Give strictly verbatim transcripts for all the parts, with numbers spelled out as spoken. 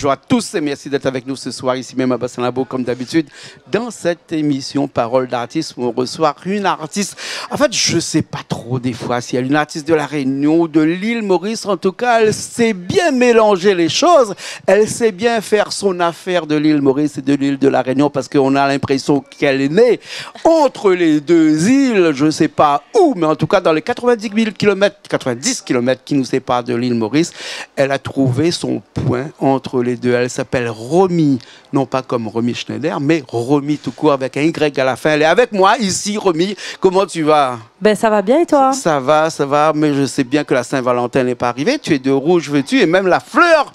Bonjour à tous et merci d'être avec nous ce soir ici même à Bassin Labou, comme d'habitude, dans cette émission Parole d'artiste où on reçoit une artiste. En fait, je sais pas trop des fois si elle est une artiste de La Réunion ou de l'île Maurice. En tout cas, elle sait bien mélanger les choses. Elle sait bien faire son affaire de l'île Maurice et de l'île de La Réunion parce qu'on a l'impression qu'elle est née entre les deux îles, je sais pas où, mais en tout cas dans les quatre-vingt-dix mille kilomètres, quatre-vingt-dix kilomètres qui nous séparent de l'île Maurice, elle a trouvé son point entre les deux. Elle s'appelle Romy, non pas comme Romy Schneider, mais Romy tout court avec un Y à la fin. Elle est avec moi ici, Romy. Comment tu vas ? Ben, ça va bien et toi ? Ça va, ça va, mais je sais bien que la Saint-Valentin n'est pas arrivée. Tu es de rouge vêtue et même la fleur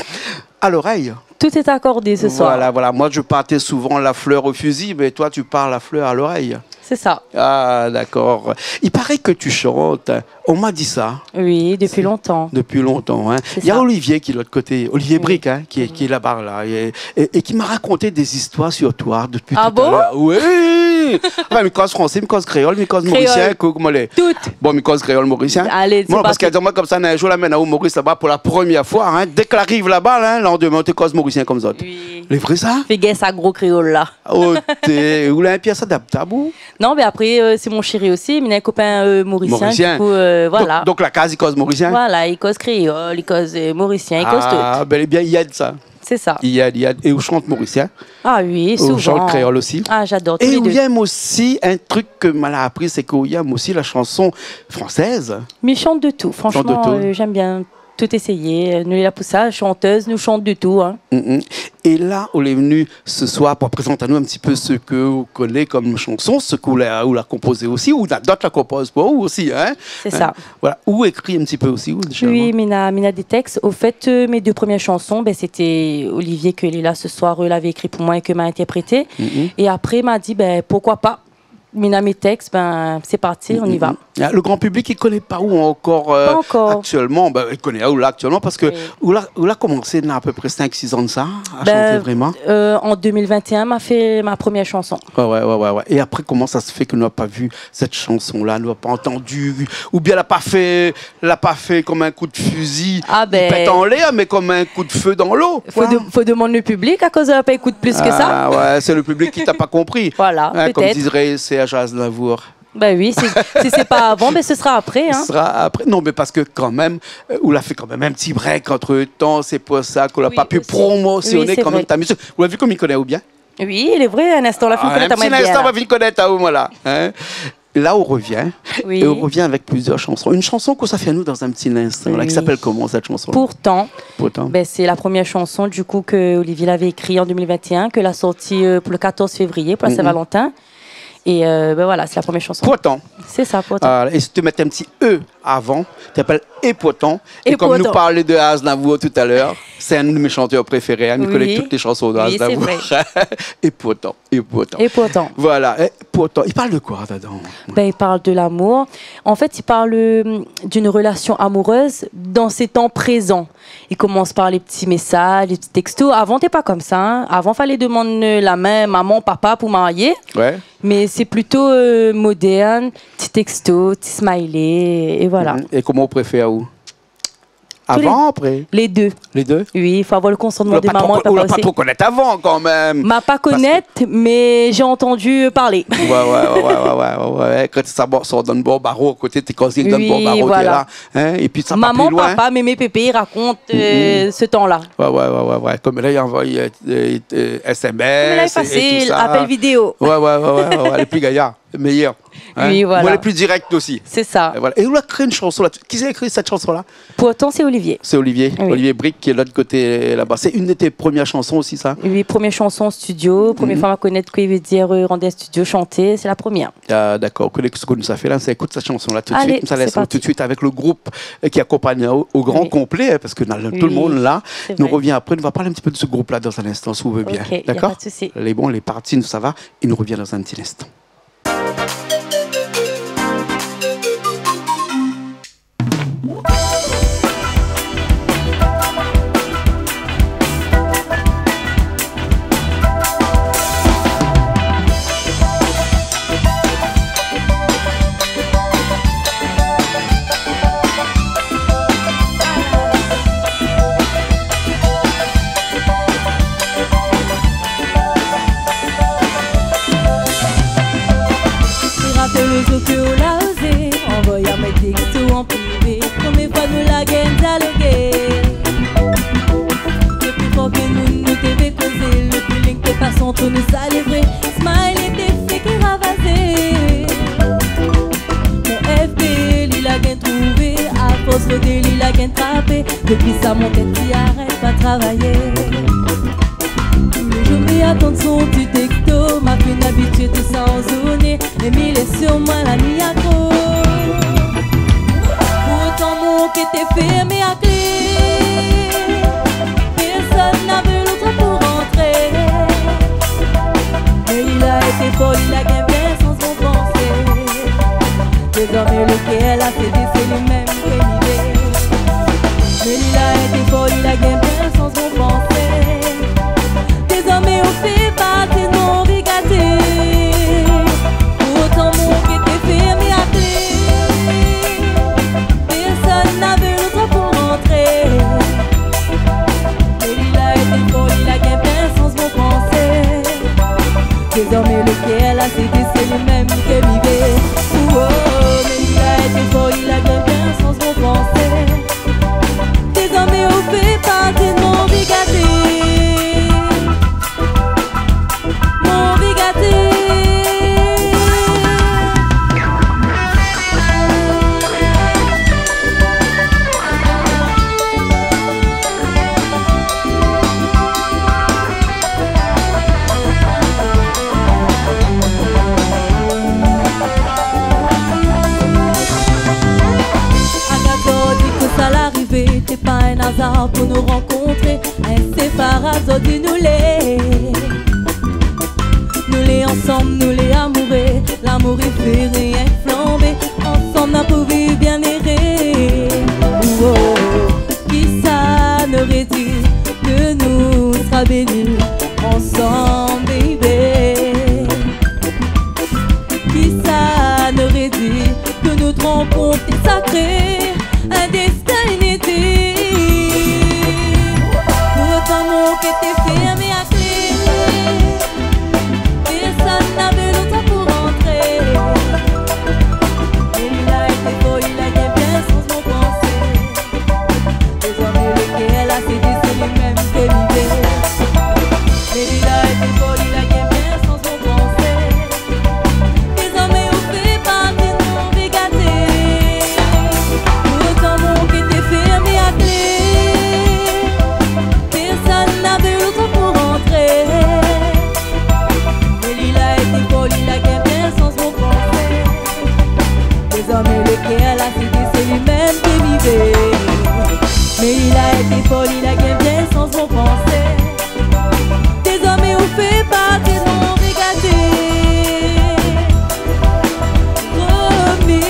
à l'oreille. Tout est accordé ce soir. Voilà, voilà. Moi, je partais souvent la fleur au fusil, mais toi, tu pars la fleur à l'oreille. C'est ça. Ah, d'accord. Il paraît que tu chantes. On m'a dit ça. Oui, depuis longtemps. Depuis longtemps, hein. C'est ça. Il y a Olivier qui est de l'autre côté, Olivier Brique, hein, qui est, qui est là-bas, là, et, et, et qui m'a raconté des histoires sur toi depuis tout à l'heure. Ah bon ? Oui. Enfin, mi koz fransé, mi koz kréol, mi koz morisien, koman i lé ? Tout. Bon, mi koz kréol morisien. Allez, c'est parti. Bon, parske la di amoin konmsa, in zour la amenn aou Moris laba pou la promièr foi, hein. Dèk la ariv laba, hein, landmin ou té koz morisien konm zot. Oui. Lé vré sa ? Fé gèt sa gro kréol la. Oté, ou la in pièce adaptable ou ? Non, mé apré, euh, sé mon shéri osi, mi néna in kopin, euh, morisien, du kou, euh, voilà. Donk, donk la kaz i koz morisien ? Voilà, i koz kréol, i koz, euh, morisien, i koz tout. Ah, bèl é bien, i èd sa. Sé sa. I èd, i èd. É ou shant morisien ? Ah oui, souvan. Ou shant kréol osi ? Ah, j'adore tous les deux. É ou yèm osi, in trik ke ma la apri, sé ke ou yèm osi la shanson fransèz. Mi shant de tout. Shant de tout. Franchement, euh, j'aime bien tout essayer. Nou lé la pou sa, chanteuse, nou shant de tout, hein. Mm, mm. É la, ou lé vni se soir pou prézant anou in ti pé sak ou koné konm shanson, sak ou la, ou la konpozé osi, ou na dot la konpoz pou ou osi, hein. Sé sa. Voilà. Ou ékri in ti pé osi, ou, dé shoz, hein. Oui, mi na, mi na dé tèks. Au fait, euh, mes deux premières chansons, ben, c'était Olivier, ke lé la se soir, euh, lavé ékri pou moin é ke ma intèrprété. Mm, mm. É apré, ma di, ben, pourquoi pas ? Mi na mé tèks, ben, c'est parti, on y va. Mm, mm, mm. Ah, le grand public, i koné pa ou ankor, euh, aktièlman. Pa ankor. Ben, i koné aou la aktièlman parske ou la, ou la komansé na a pé pré sink, sis an de sa, a shanté vréman. Ben, euh, en deux mille vingt et un, ma fé ma première chanson. Ouais, ouais, ouais, ouais, ouais. É apré, koman sa se fé ke nou la pa vu sèt shanson-la, nou la pa antandu, oubien la pa fé la pa fé konm in kou d'fizi, i pèt anlèr, mé konm in kou d'fé dan lo, koi. Fo de-, fo demann le piblik, akoz la pa ékout plis ke sa. Ah ouais, sé le piblik ki la pa konpri. Voilà, pétèt. Hein, konm diré Serge Aznavour. Ben oui, si, si sé pa avan, ben, se sera apré, hein. Se sera apré. Non, mé parske kan mèm, euh, ou la fé kan mèm in ti break antretan, sé pou sa ke ou la pa pu promosioné kan mèm ta mizik. Oui, osi. Oui, sé vré. Ou la vu konm i koné aou bien. Oui, lé vré, in instan, la fine konèt amoin bien, la. Ah, in ti instan, la fine konèt aou, voilà. Hein ? La, ou revien. Oui. É ou revien avèk plizièr shanson. In shanson ke sa fé anou dan in ti instan, la, ki apèl koman, sèt shanson-la ? Pourtant. Pourtant. Ben, sé la premièr shanson, du kou, ke Olivier lavé ékri an deux mille vingt et un, ke la sorti, euh, pou le quatorze février, pou la Saint-Valentin. Mm, mm. É, euh, ben voilà, sé la premièr shanson. Pourtant. Sé sa, Pourtant. Ah, é si ou té mèt in ti E avan, té apèl É pourtant. É konm nou parl de Aznavour talèr, sé inn de mé shantèr préféré, hein, nou koné tout lé shanson de Aznavour. Oui. Oui, sé vré. É pourtant. É pourtant. É pourtant. Voilà, é pourtant. I parl de koi, ladan ? Ben, i parl de lamour. An fèt, i parl, euh, d'une relation amoureuse dans ses temps présents. I komans par lé ti mésaz, lé ti tèksto. Avan, té pa konmsa, hein. Avan, falé demann, euh, la min momon, papa pou marié. Ouais. Mé sé plito, euh, modèrn, ti tèksto, ti smiley, é voilà. Mhm. É koman ou préfèr, ou ? Avan, apré ? Lé dé. Lé dé ? Oui, i fo avoir le konsantman de momon é papa osi. Ou la pa tro, ou la pa tro konèt avan, kan mèm. Ma pa konèt, mé j'ai entendu parler. Ouais, ouais, ouais. Kan sa sort dann bor baro, koté té koz dann bor baro, té la, hein, épi sa pa pli loin. Oui, voilà. Momon, papa, mémé, pépé, i rakont, euh, se tan-la. Ouais, ouais, ouais, ouais, ouais. Konm la, i anvoy, euh, euh, euh, S M S é tout sa. Konm la, lé fasil, apèl vidéo. Ouais, ouais, ouais, ouais, ouais, lé pli gayar. Méyèr. Hein ? Oui, voilà. Ou lé pli dirèk osi. Sé sa. É voilà. É ou la ékri in shanson la dsi. Kisa la ékri sèt shanson-la ? Pourtant, sé Olivier. Sé Olivier. Oui. Olivier Brique, ki lé de l'ot koté laba. Sé inn de tes premières chansons osi, sa ? Oui, premièr shanson studio. Mhm. Premièr foi ma konèt kosa i vé dir, euh, rant an studio, shanté. Sé la premièr. Ah, dakor. Ou koné sak nou sa fé la ? Nou sa ékout sèt shanson-la tout de suit. Alé, sé parti. Nou sa lès aou tout de suit avèk le group, euh, ki akonpagn aou o gran konplé, hein, parske nou na tout le moun la. Oui, sé vré. Nou revien apré, nou va parl in ti pé de se group-la dan in instan, si ou vé bien. Ok, y a pas de souci. Dakor ? Alé, bon, lé parti, nou sava. É nou revien dan in ti instan. Ke ou la ozé anvoy amoin texto an privé. Konbien foi nou la gingn dialogé? Le pli for ke nou, nou té vé kozé, le pli lwin ke té pas ant nou, sa lé vré. Smiley té fé ke ravazé. Mon F B, li la gingn trouvé, afors rodé, li la gingn trapé. Dopi sa, mon tèt i arèt pa travayé. Tou lé zour mi atann son ti texto, ma fine abitié de sa an zourné. Mé mi lé sir moin la ni akro. Pourtan mon ké té fèrmé a klé. Pèrsone navé lot pou rantré. Mé li la été for, li la gingn bien sanz mon pansé. Dézormé le kèr la sé di, sé li mèm ke mi vé. Mé li la été for, li la gingn bien sanz mon pansé. Dézormé ou fé parti de mon vi gaté. Pourtan mon ké té fèrmé a klé. Pèrsone navé lot pou rantré. Mé li la été for, li la gingn bien sanz mon pansé. Dézormé le kèr la sé di, sé li mèm ke mi vé. Oh, mé li la été for, li la gingn bien sanz mon pansé. Dézormé ou fé parti de mon vi gaté. Mon vi gaté. Akat zordi ke sa la rivé, té pa in azar pou nou rankontré. Inséparab zordi nou lé. Nou lé ansanm, nou lé amouré. Lamour i fé rienk flanbé. Ansanm na pou viv bien éré. Oh, oh. Kisa noré di ke nou sra béni ansanm, baby? Kisa noré di ke nout rankont té sakré, in dèstin inédi? Pourtan mon ké té fèrmé a klé. Pèrsone navé lot pou rantré. Mé li la été for, li la gingn bien sanz mon pansé. Dézormé le kèr la sé di, sé li mèm ke mi vé. Mé li la été for, li la gingn bien sanz mon pansé. Dézormé ou fé parti de mon vi gaté. Pourtan mon ké té fèrmé a klé. Pèrsone navé lot pou rantré. Mé li la été for, li la gingn bien sanz mon pansé. Dézormé le kèr la sé di, sé li mèm ke mi vé. Mé li la été for, li la gingn bien sanz mon pansé. Dézormé ou fé parti de mon vi gaté. Romi.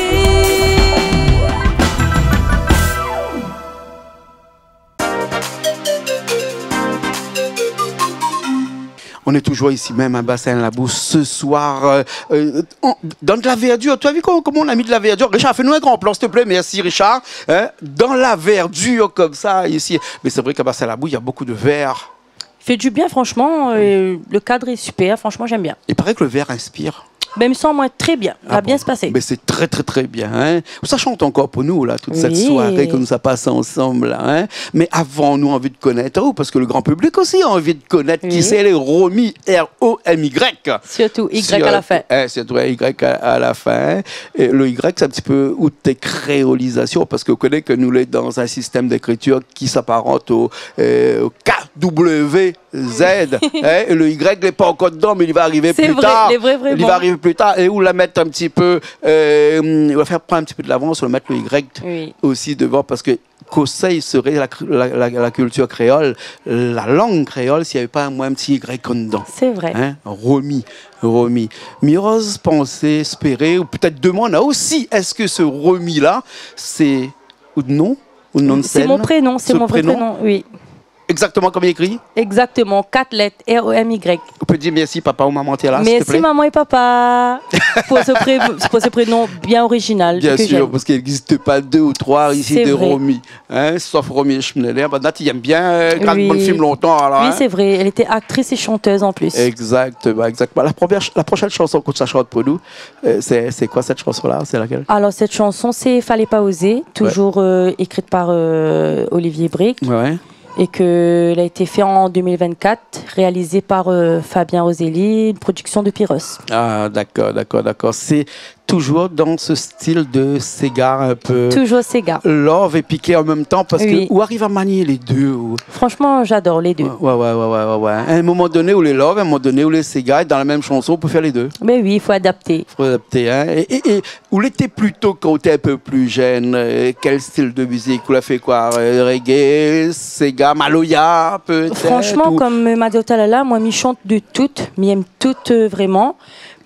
On est toujours ici même à Bassin Labou ce soir, euh, euh, en, dans de la verdure. Tu as vu comment, comment on a mis de la verdure ? Richard, fais-nous un grand plan, s'il te plaît. Merci, Richard. Hein ? Dans la verdure comme ça, ici. Mais c'est vrai qu'à Bassin Labou, il y a beaucoup de vert. Fait du bien, franchement. Euh, le cadre est super, franchement, j'aime bien. Il paraît que le vert inspire. Ben, mi sanz amoin tré bien. Ah bon ? Sa la bien pasé. Ben, c'est très, très, très bien, hein. Sa i shant ankor pou nou, la, tout sèt soiré ke nou sa pas ansanm, la, hein. Mé avan, nou anvi de konèt aou, parske le gran piblik osi la anvi de konèt kisa lé Romy, R O M Y. Sirtou Y a la fin. Sirtou, eh, sirtou Y a, a la fin, hein. É le Y, sé in ti pé out kréolizasion, parske ou koné ke nou lé dan in sistèm d'ékritir ki s'aparant o, euh, o K W Z, hein, é le Y lé pa ankor dedan, mé li va arivé pli tar. Sé vré, lé vré, vréman. Li va arivé pli tar, é ou la mèt in ti pé, euh, ou va fé pran in ti pé de lavans, ou va mèt le Y osi devan, parske kosa i sré la kr-, la, la, la kiltir kréol, la lang kréol, si navé pa in ti Y andan. Sé vré. Hein, Romy, Romy. Mi oz pansé, éspéré, ou pétèt demann aou osi, èske se Romy-la, sé out non, out non de sèn, sé mon prénon, sé mon vré prénon, oui. Exactement comme il est écrit ? Exactement, quatre lettres, R O M Y. Ou pé dir mèrsi papa ou momon, té la, s'il te plaît ? Mèrsi momon é papa pou se pré-, pou se prénom bien original, bien sûr, parce qu'il n'existe pas deux ou trois ici de Romy, hein, sauf Romy Schneider. Bah, Nati aime bien, euh, quand même, film longtemps, alors, hein. Oui, c'est vrai. Elle était actrice et chanteuse en plus. Exactement, exactement. La première ch-, la prochaine chanson que tu chantes pour nous, euh, c'est, c'est quoi cette chanson-là ? C'est laquelle ? Alors, cette chanson, c'est Fallait pas oser, toujours, euh, écrite par, euh, Olivier Brique. Ouais, ouais. Et que elle a été faite en deux mille vingt-quatre, réalisée par, euh, Fabien Roselli, une production de Pyrrhus. Ah, d'accord, d'accord, d'accord. C'est toujours dans ce style de séga un peu. Toujours séga. Love et piqué en même temps, parce que ou ariv à manier les deux, ou ? Franchement, j'adore les deux. Ouais, ouais, ouais. À un moment donné, ou lé love, à un moment donné, ou lé séga, et dans la même chanson, on peut faire les deux. Mais oui, il faut adapter. Faut adapter, hein. Et, et, et Ou lété plutôt, quand ou té un peu plus jeune, euh, quel style de musique ? Ou la fé koi ? Euh, reggae, séga, maloya, peut-être, ou... Franchement, comme, euh, ma di talèr la, moin, mi shant de tout, mi èm tout, euh, vraiment.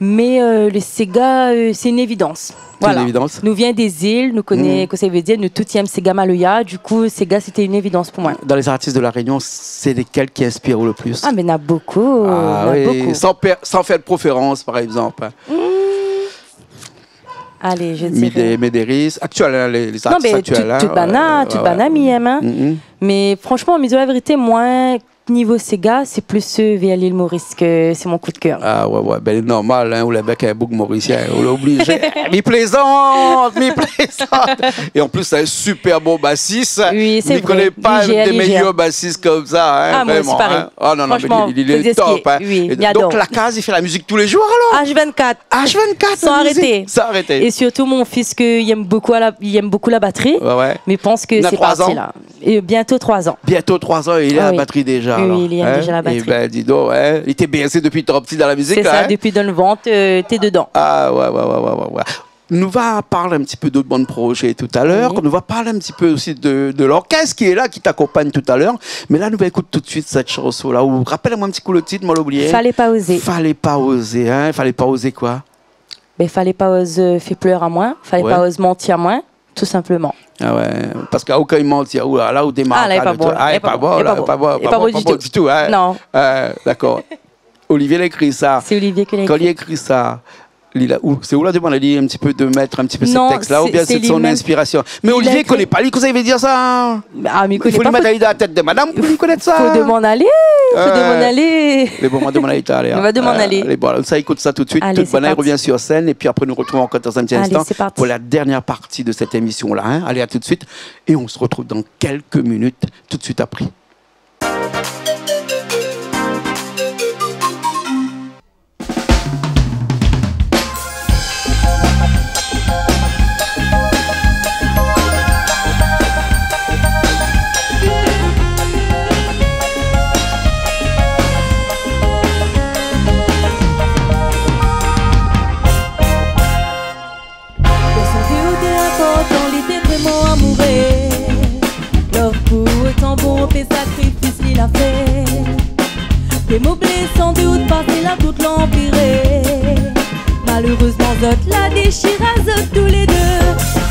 Mais, euh, le séga, euh, c'est une évidence. Voilà. C'est une évidence. Nou vien des îles, nou koné kosa i vé dir, nou tout i èm séga, maloya. Du coup, séga, c'était une évidence pour moi. Dans les artistes de La Réunion, c'est lesquels qui inspirent le plus ? Ah, mais il y en a beaucoup, il y en a beaucoup. Ah oui, sans per-, sans faire de préférence, par exemple. Hmm. Allez, je dirais Médé-, Médérice, actuel, hein, les, les artistes actuels, hein, tout, tout banna, tout banna, mi èm, hein. Mm, mm. Mais franchement, mi di la vérité, moin, niveau séga, c'est plus, euh, vers l'île Maurice que c'est mon coup de cœur. Ah ouais, ouais, ben, normal, hein, ou lé avèk in boug morisien, ou lé oblizé. Mi plézant, mi plézant. Et en plus, c'est un super bon bassiste. Oui, c'est vrai. Mi koné pa des meilleurs bassistes comme ça, hein, vraiment, hein. Ah, moin osi, parèy. Ah non, non, mais il, il est top, hein. Franchement, fé zéskiz. Oui, mi ador. Et donc, la case, il fait la musique tous les jours, alors ? H vingt-quatre. H vingt-quatre, la musique, sans arrêter. Sans arrêter. Et surtout, mon fils, que il aime beaucoup à la, il aime beaucoup la batterie. Ouais, ouais. Mais pense que c'est parti, là. Il a trois ans. Et bientôt trois ans. Bientôt trois ans, et il est à la batterie déjà, alors. Ah oui. Oui, il aime déjà la batterie. Eh ben, dis donc, hein. Il était bercé depuis tout petit dans la musique, là, hein. C'est ça, depuis dans le ventre, euh, t'es dedans. Ah, ouais, ouais. Nou va parl in ti pé de bann projé talèr. Oui. Nou va parl in ti pé osi de, de l'orchestre qui est là, qui t'accompagne tout à l'heure. Mais là, nou va ékout tout de suite cette chanson-là. Ou rapèl amoin in ti kou le titre, moin la oublié. Fallait pas oser. Fallait pas oser, hein. Fallait pas oser quoi ? Ben, fallait pas oser fé plèr amoin. Fallait pas oser manti amoin, tout simplement. Ah ouais. Parce que, ah, kan i manti, ah, ou la, la, ou démar pa le truc. Ah, lé pa bon, lé pa bon, lé pa bon, lé pa bon du tout, hein. Non. Euh, d'accord. Olivier la ékri sa. C'est Olivier qui l'a écrit. Kan li la ékri sa, li la, ou, sé ou la demann ali in ti pé de mèt in ti pé se tèks-la, oubien sé de son inspirasion ? Non, sé, sé li mèm. Mé Olivier i koné pa, li, kosa i vé dir sa, hein ? Ah, mé i koné pa. I fo li mèt ali dan la tèt de madam pou li koné sa. Fo demann ali, fo demann ali. Lé bon, ma demann ali talèr. Nou va demann ali. Lé bon, sa, ékout sa tout de suite. Allez, c'est parti. Tout banna, i revien sur scène, et puis après, nou retrouv ankor dans un petit instant pour la dernière partie de cette émission-là, hein. Allez, c'est parti. Allez, à tout de suite, et on se retrouve dans quelques minutes, tout de suite après. Lè santi ou té inportan, li té vréman amouré. Love pou otan bon, fé sakrifis li la fé. Té mo blésé, santi ou té pasé la tout lanpiré. Malérezman, zot la déshir azot toulédé.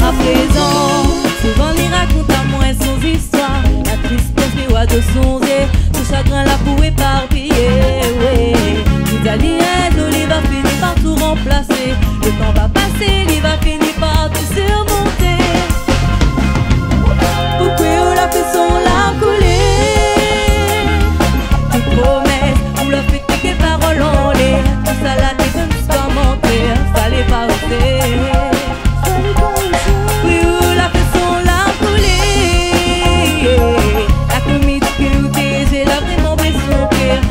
Aprézan, souvan li rakont amoin son zistoir. La tristès li wa de sonzé, tout shagrin la pou éparpiyé, wi. Li di ali in zour li va fini par tou ranplasé. Le tan va pasé, li va fini par tou sirmonté. Poukwé ou la fé son larm koulé ? Tout promès ou la fé, tout parol anlèr, tousala té konm sa manké, falé pa ozé. Wi, ou la fé son larm koulé. La komédi ke ou té zoué la vréman blésé son kèr.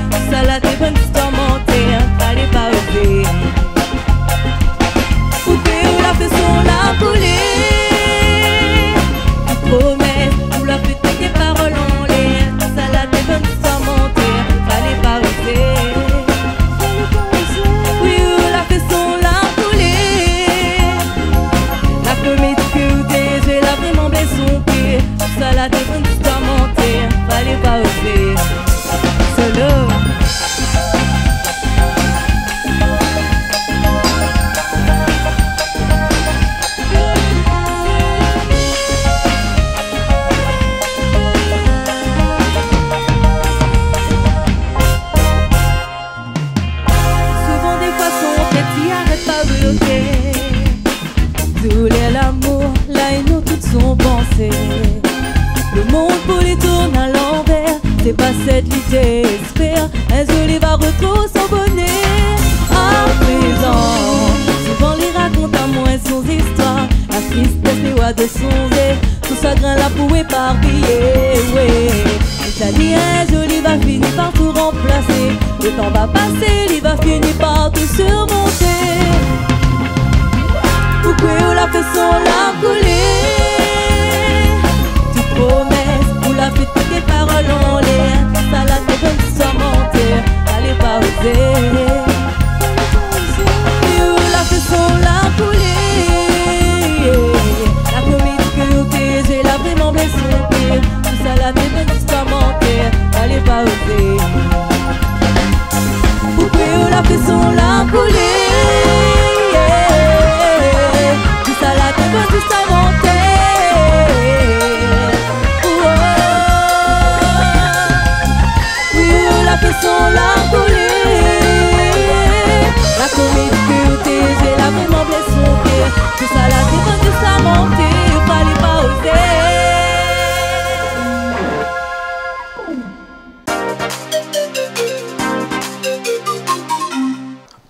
tourn alanvèr, sé pa sèt li té èspèr, in zour li va rotrouv son bonèr. Aprézan, souvan li rakont amoin son zistoir, la tristès li wa dé sonzé, tout sagrin la pou éparpiyé, wé. Li té di in zour li va fini par tou ranplasé, lo tan va pasé, li va fini par tou sirmonté. Poukwé ou la fé son larm koulé? Tout promès ou la fé, tout parol anlèr, sa la té bann zistoir mantèr, alé pa ozé. É ou la fé son larm koulé. La komédi ke ou té zoué la vréman blès son kèr. Tout sa la té bann zistoir mantèr, alé pa ozé. Poukwé ou la fé son larm koulé? Tout sa la té bann zistoir mantèr. Oh, oh. Wi, ou la fé son larm koulé. La komédi ke ou té zoué la vréman blès son kèr. Tout sa la té bann zistoir mantèr, falé pa ozé.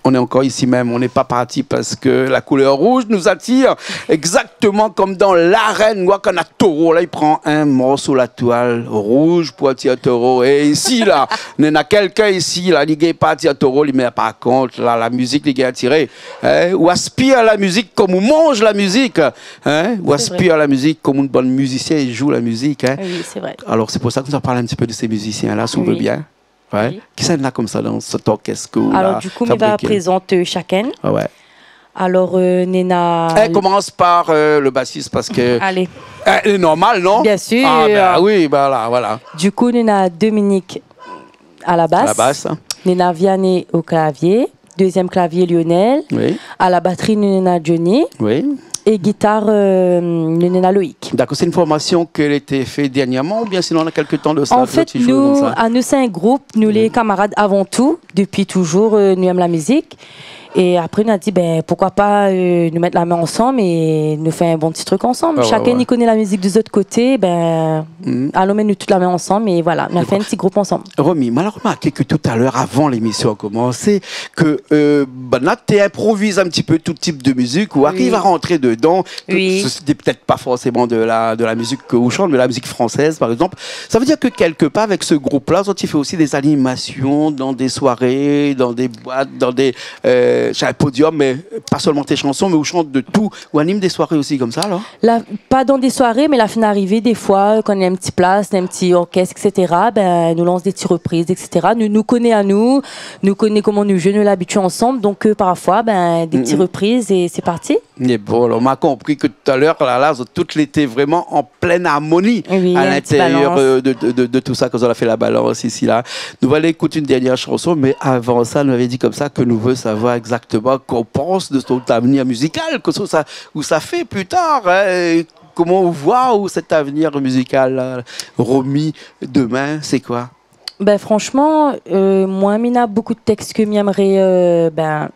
On est encore ici même, on n'est pas parti parce que la couleur rouge nous attire, exactement comme dans L'arène. Ou oi kan in toro la, li pran in morso la toil rouj pou atir toro. É isi la, néna kèlkin isi la, li gingn pa atir toro li, mé par kont la, la mizik li gingn atiré. Hein, ou aspir la mizik kom ou manz la mizik, hein, ou aspir la mizik kom in bann mizisien i zoué la mizik, hein. Oui, c'est vrai. Alors, c'est pour ça que nous en parlons un petit peu de ces musiciens-là, si vous voulez bien. Ouais. Oui. Kisa néna komsa dan sèt orkès ke ou la fabriké ? Alors, du coup, mi va prézant, euh, shakinn. Ah ouais. Alors, euh, néna... Eh, komans par, euh, le bassiste parce que... Allez. Eh, lé normal, non ? Bien sûr. Ah, ben oui, voilà, voilà. Du coup, néna Dominique à la basse. À la basse. Néna Vianney au clavier. Deuxième clavier, Lionel. Oui. À la batterie, nou néna Johnny. Oui. É gitar, euh, nou néna Loïc. D'accord, c'est une formation qui a été faite dernièrement ou bien sinon il y a quelque temps de ça, vous êtes toujours comme ça ? En fait, nou, anou, sé in group, nou lé kamarad avan tou, dopi touzour, euh, nou èm la mizik. É apré, nou la di, ben, poukoi pa, euh, nou mèt la min ansanm é nou fé in bon ti truk ansanm. Ah ouais, ouais. Shakinn i koné la mizik de zot koté, ben, alon mèt nou tout la min ansanm é voilà, nou la fé in ti group ansanm. D'accord. Romi, ma la romarké ke talèr, avan lémision la komansé, ke, euh, ben, la, té inproviz in ti pé tout tip de mizik, ou ariv a rant dedan. Oui. Sé, sété pétèt pa forséman de la, de la mizik ke ou shant, mé la mizik fransèz, par égzanp. Sa i vé dir ke kèlkepar, avèk se group-la, zot i fé osi dé zanimasion dan dé soiré, dan dé boit, dan dé, euh, sé in podiom, mé pa sèlman té shanson, mé ou shant de tout. Ou anim dé soiré osi komsa, alor ? La, pa dan dé soiré, mé la fine arivé défoi, kan néna in ti plas, néna in ti orkès, et cetera, ben, nou lans dé ti repriz, et cetera. Nou, nou koné anou, nou koné koman nou zoué, nou la abitié ansanm, donk, euh, parfoi, ben, dé ti repriz é sé parti. Mé bon, alor, ma konpri ke talèr, la, la, zot tout lété vréman an plèn armoni a lintérièr, euh, de, de, de, de tout sa, kan zot la fé la balans isi, la. Nou va alé ékout in dèrnièr shanson, mé avan sa, nou lavé di komsa ke nou vé savoir égzaktoman kosa ou pans de ton avnir mizikal, kosa ou sa, ou sa fé pli tar, hein, é koman ou voi ou sèt avnir mizikal, la, Romi, domin, sé koi ? Ben, franshman, euh, moin, mi néna bonpé de tèks ke mi èmré, euh, ben,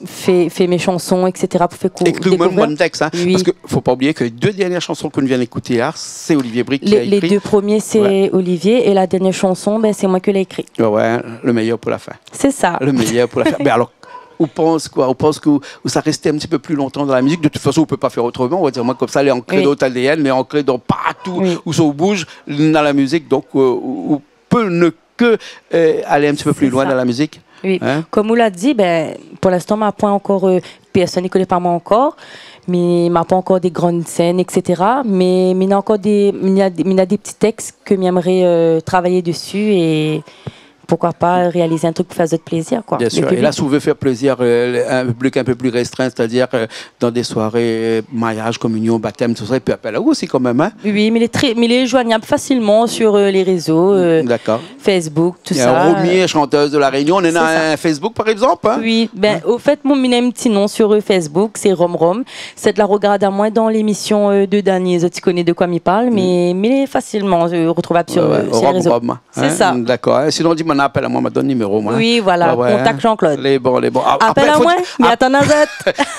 fé, fé mé shanson, et cetera, pou fé kou-, dékouvèr. Ékri minm bann tèks, hein, parske fo pa oublié ke dé dèrnièr shanson ke nou vien ékouté la, sé Olivier Brique ki la ékri. Les, les deux premiers, c'est Olivier, et la dernière chanson, ben, c'est moi qui l'ai écrit. Ouais, ouais, le meilleur pour la fin. C'est ça. Le meilleur pour la fin. Mé alor, ou pans koi ? Ou pans ke ou, ou sa rès in ti pé pli lontan dan la mizik ? De tout fason, ou pé pa fé otroman. On va dir, moin, komsa, lé ankré dan out A D N, lé ankré dan partou ousa ou bouj, dan la mizik. Donk, euh, ou, ou pé ne ke, euh, alé in ti pé pli loin dan la mizik. Sé sa. Oui. Hein ? Kom ou la di, ben, pou linstan, ma poin ankor, euh, pèrsone i koné pa moin ankor, mé ma pa ankor dé gran sèn, et cetera. Mé, mé na ankor dé, mi néna, mi néna dé ti tèks ke mi èmré, euh, travay dési é poukoi pa réaliz in truk pou fé azot plézir, koi. Bien sûr. É pi la, si ou vé fé plézir, euh, in piblik in pé pli rèstrin, sétadir, euh, dan dé soiré, euh, mariaz, kominion, batèm, tousa, i pé apèl aou osi kanmèm, hein ? Oui, mé lé tré, mé lé zoignab fasilman sur, euh, les réseaux, euh, Facebook, tousa. D'accord. Romi, chanteuse de La Réunion. Sé sa. Néna in Facebook, par égzanp, hein ? Oui, ben, o fèt, mon, mi néna in ti non sur, euh, Facebook, sé Rom Rom. Sèt la rogard amoin dan lémision, euh, de Dany, zot i koné de koi mi parl, mé, mé lé fasilman, euh, rotrouvab sur, euh, sur les réseaux. Ouais, ouais, Rom Rom. Sé sa. Hein, d'accord. Hein, sinon, di amoin, apèl amoin, ma donn niméro, moin. Oui, voilà, kontak Jean-Claude. Lé bon, lé bon. Apèl amoin, mé atann azot.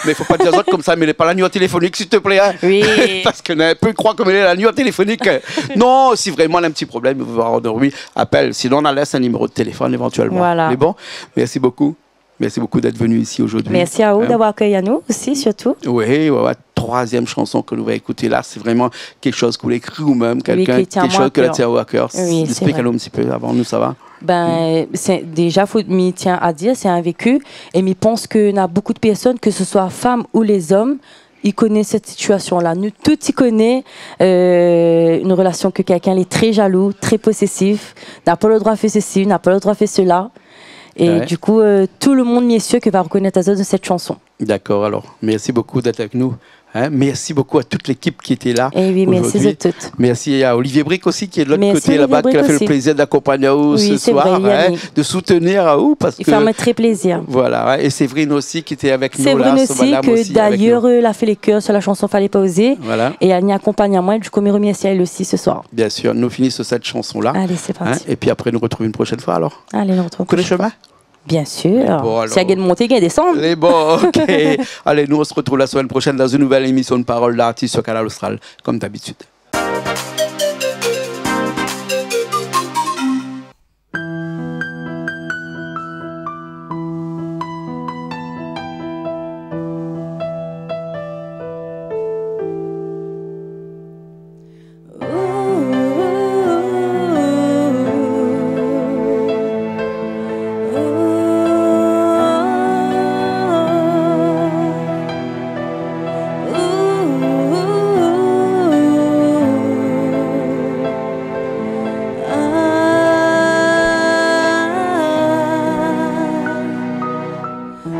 Mé fo pa dir azot konmsa, mé lé pa la numéro téléfonik, s'il te plaît, hein. Oui. Parske na in pé i kroi konm lé la numéro téléfonik. Non, si vréman na in ti problèm, ou va andormi, apèl. Sinon, nou lès in niméro de téléfone évantuèlman. Voilà. Lé bon. Merci beaucoup. Merci beaucoup d'être venu ici aujourd'hui. Merci à vous d'avoir accueilli à nous aussi, surtout. Oui, ouais, ouais. Troisième chanson ke nou va ékouté la, sé vréman kékshoz ke ou la ékri ou mèm, kékshoz ke la tien a kèr. Oui, sé vré. Esplik anou in ti pé avan nou sava. Ben, sé, déza, fo, mi tien a dir, sé in véku. É mi pans ke na bonpé de pèrsone, ke se soi fanm ou lé zom, i koné sèt sitiasion-la. Nou tout i koné, euh, in relasion ke kèlkin lé tré jalou, tré posésif, na pa le droi fé sesi, na pa le droi fé sela. É du kou, euh, tout le moun, mi lé sir, ke va rekonèt azot dan sèt shanson. D'accord, alors, merci beaucoup d'être avec nous. Hein, merci beaucoup à toute l'équipe qui était là aujourd'hui. Eh oui, merci à toutes. Merci à Olivier Brique aussi, qui est de l'autre côté là-bas, qui a fait le plaisir d'accompagner nous ce soir, hein, de soutenir aou, parce que... Merci, Yannick. Oui, c'est vrai. I fé amoin tré plézir. Voilà, hein, et Séverine aussi, qui était avec nous là, son madame aussi, avec nous. Séverine aussi, ke d'ayèr, euh, la fé lé kèr sur la chanson Fallait pas oser. Voilà. É èl la akonpagn amoin, du kou, mi remèrsi aèl osi ce soir. Bien sûr, nou fini sur cette chanson-là. Allez, c'est parti. Hein, et puis après, nou retrouv une prochaine fois alors. Allez, nou retrouv in proshèn foi. Ou koné le chemin ? Bien sûr. Bon, alors. Si i gingn monté, i gingn désann. Lé bon, ok. Allez, nous, on se retrouve la semaine prochaine dans une nouvelle émission de Parole d'artiste sur Kanal Austral, comme d'habitude.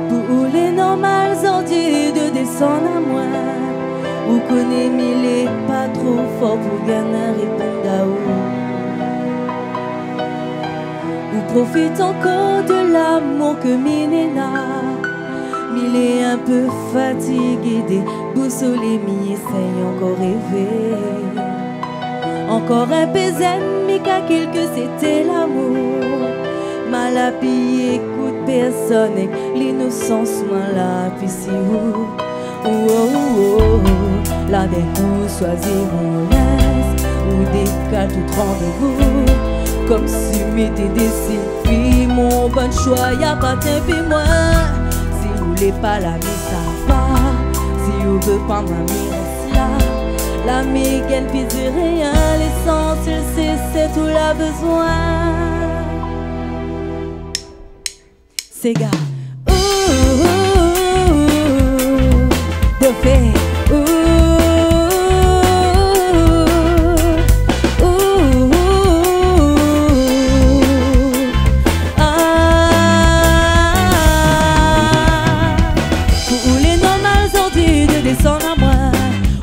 Pou ou lé normal zordi de désann amoin. Ou koné mi lé pa tro for pou gingn réponn aou. Ou profit ankor de lamour ke mi néna. Mi lé in pé fatigé dé bousolé, mi éséy ankor révé. Ankor in pé zenn, mi kalkil ke sété lamour. Mal apié, ékout pèrsone, èk linosans, moin la pi si ou. Oh, oh, oh, oh. La d'in kou, soizi mon linz, ou dékal tout randévou. Konm si mi té désid pi mon bann shoi, i apartien pi moin. Si ou lé pa la, mi sava. Si ou vé pa moin, mi rès la. La mi gingn pi di rien, lésansièl sé, sé tou la bezoin. Séga. Ouh, ouh, ouh, ouh. Dofé. Ouh, ouh, ouh, ouh. Ah. Pou ou lé normal zordi de désann amoin.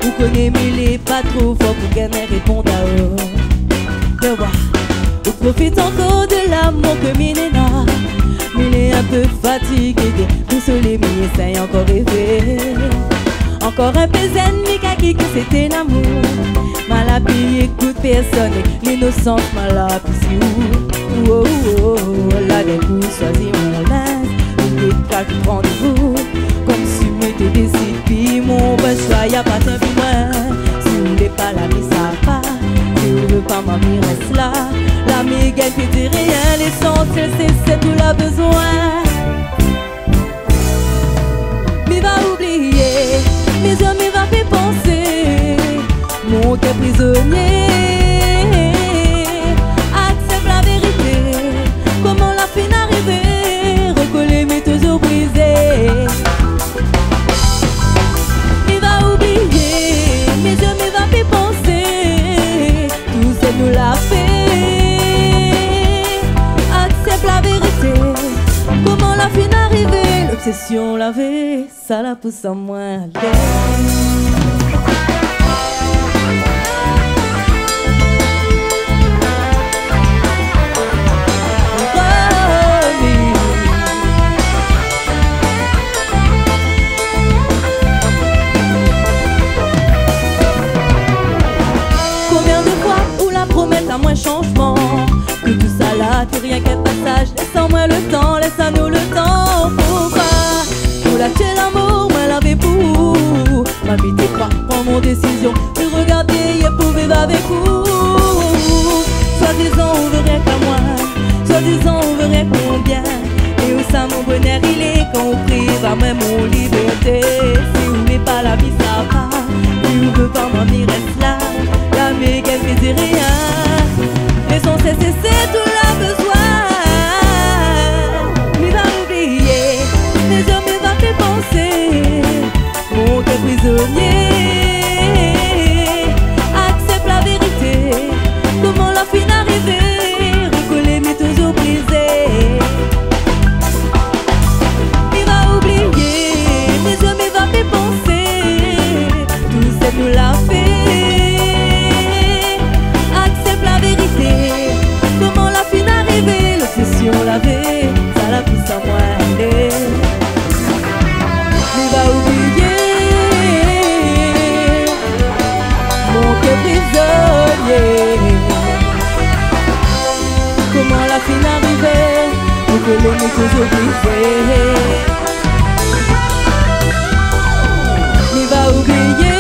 Ou koné mi lé pa tro for pou gingn réponn aou. Mé wa, ou profit ankor de lamour ke mi néna. Mi lé in pé fatigé dé bousolé, mi éséy ankor révé. Ankor in pé zenn, mi kalkil ke sété lamour. Mal apié, ékout pèrsone, linosans, mal apié si ou. Oh, oh, oh, la d'in kou, soizi mon linz, ou dékal tout randévou. Konm si mi té désid pi mon bann shoi, i apartien pi moin. Si ou lé pa la, mi sava. Si ou vé pa moin, mi rès la. La mi gingn pi di rien, lésansièl sé, sé tou la bezoin. Mi va oublié, mi zié mi va pi pansé. Mon kèr prizonié, aksèp la vérité. Koman la fine arivé, rokolé mi touzour brizé. Mi va oublié, mi zié mi va pi pansé. Tout sak nou la fé, aksèp la vérité. Koman la fine arivé, lobsésion lavé. Sa la pous amoin alé. Konbien de foi ou la promèt amoin shanjman, ke tousala té rienk in pasaz. Lès amoin le tan, lès anou le tan, poukoi ? Pou la tié lamour moin lavé pou ou. Ma vi té kroi pran mon désizion, mi rogard dèrièr pou viv avèk ou. Swadizan ou vé rienk amoin, swadizan ou vé rienk mon bien. É ousa mon bonèr i lé kan ou priv amoin mon libèrté ? Si ou vé pa la vi sa va, si ou vé pa moin mi rès la, la mi gingn mi di rien. Lésansièl sé, sé tou la bezoin. Mi va oublié, mé zamé va fé pansé. Mon kèr prizonié, aksèp la vérité. Koman la fine arivé, rekolé mé touzour brizé. Mi va oublié, mé zamé va fé pansé. Tousèl nou la fé, aksèp la vérité. Koman la fine arivé, lobsésion lavé, sa la pous amoin alé. Mi va oublié, mon kèr prizonié. Koman la fine arivé, mon kèr lé touzour brizé. Mi va oublié,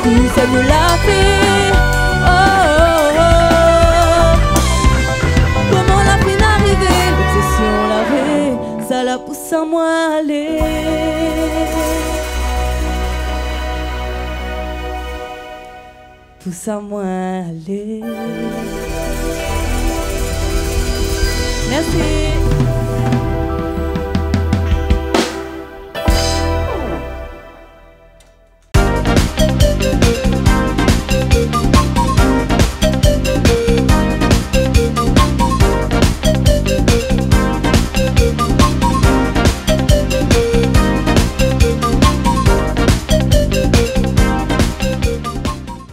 tousèl nou la fé. Oh, oh, oh. Koman la fine arivé, lobsésion lavé, sa la pous amoin alé. Pous amoin alé. Mèrsi.